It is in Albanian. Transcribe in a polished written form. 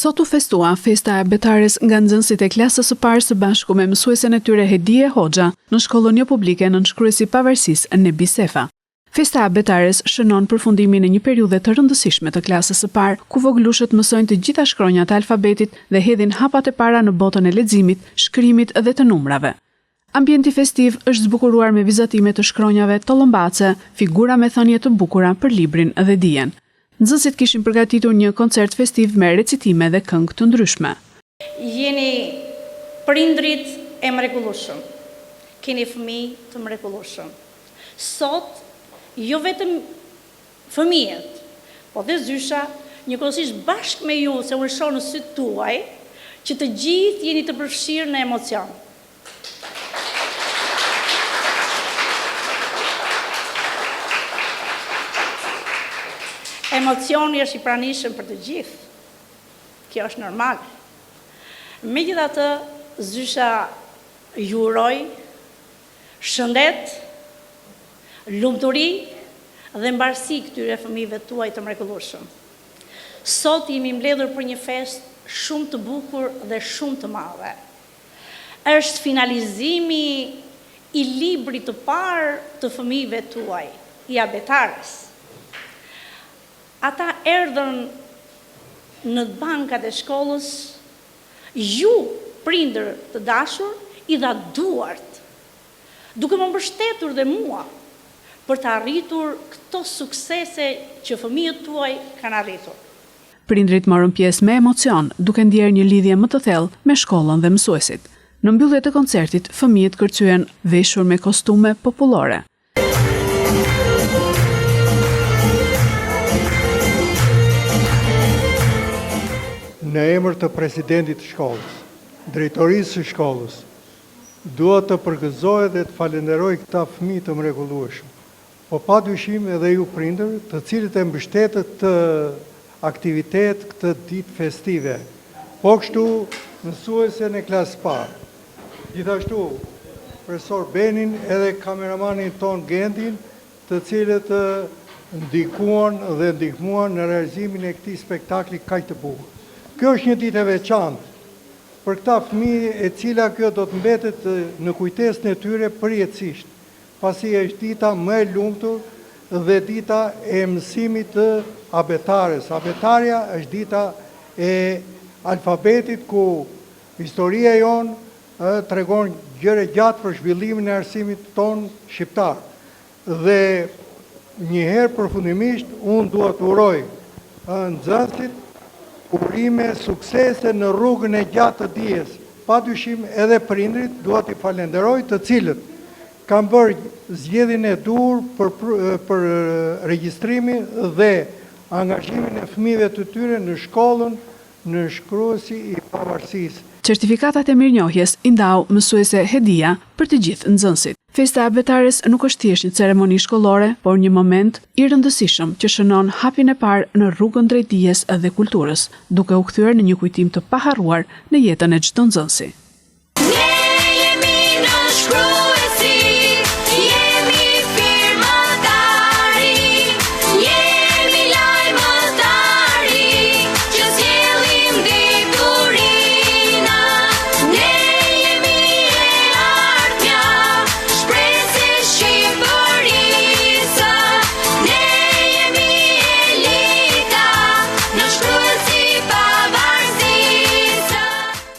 Sot u festua festa e abetares nga nxënësit e klasës së parë së bashku me mësuesen e tyre Hedije Hoxha në shkollën jopublike Nënshkruesi i Pavarësisë Nebi Sefa. Festa e abetares shënon përfundimin e një periudhe të rëndësishme të klasës së parë, ku vogëlushët mësojnë të gjitha shkronjat e alfabetit dhe hedhin hapat e para në botën e leximit, shkrimit dhe të numrave. Ambienti festiv është zbukuruar me vizatime të shkronjave tollombace, figura me thënie të bukura për librin dhe dijen. Nxënësit kishin përgatitur një koncert festiv me recitime dhe këngë të ndryshme. Jeni prindërit e mrekullueshëm. Keni fëmijë të mrekullueshëm. Sot, jo vetëm fëmijët, po dhe zysha, njëkohësisht bashkë me ju, se unë shoh në sytë tuaj, që të gjithë jeni të përfshirë në emocion. Emocioni është i pranishëm për të gjithë. Kjo është normale. Megjithatë, zysha ju uroj shëndet, lumturi dhe mbarësi këtyre fëmijëve tuaj të mrekullueshëm. Sot jemi mbledhur për një festë shumë të bukur dhe shumë të madhe. Është finalizimi i librit të parë të fëmijëve tuaj, i abetares. Ata erdhën në bankat e shkollës, ju, prindër të dashur, i dhatë duart, duke më mbështetur dhe mua për të arritur këto suksese që fëmijët tuaj kanë arritur. Prindërit morën pjesë me emocion, duke ndjerë një lidhje më të thellë me shkollën dhe mësuesit. Në mbyllje të koncertit, fëmijët kërcyen veshur me kostume popullore. Në emër të presidentit të shkollës, drejtorisë së shkollës, dua të përgëzoj dhe të falenderoj këta fëmijë të mrekullueshëm. Po pa dyshim edhe ju prindër, të cilët e mbështetët këtë aktivitet, këtë ditë festive. Po kështu, mësuesen e klasës parë. Gjithashtu, profesor Benin edhe kameramanin tonë Gentin, të cilët ndikuan dhe ndihmuan në realizimin e këtij spektakli kaq të bukur. Kjo është një ditë e veçantë për këta fëmijë e cila kjo do të mbetet në kujtesën e tyre përjetësisht. pasi është dita më e lumtur dhe dita e mësimit të abetares. Abetarja është dita e alfabetit ku historia jonë tregon gjerë e gjatë për zhvillimin e arsimit tonë shqiptar. Dhe njëherë përfundimisht unë dua të uroj nxënësit urime, suksese në rrugën e gjatë të dijes. Pa dyshim edhe prindërit dua t'i falenderoj të cilët kanë bërë zgjedhjen e duhur për për regjistrimin dhe angazhimin e fëmijëve të tyre në shkollën Nënshkruesi i Pavarësisë. Certifikatat e mirënjohjes i ndau mësuese Hedija për të gjithë nxënësit. Festa e Abetares nuk është thjesht një ceremoni shkollore, por një moment i rëndësishëm që shënon hapin e parë në rrugën drejt dijes dhe kulturës, duke u kthyer në një kujtim të paharruar në jetën e çdo nxënësi.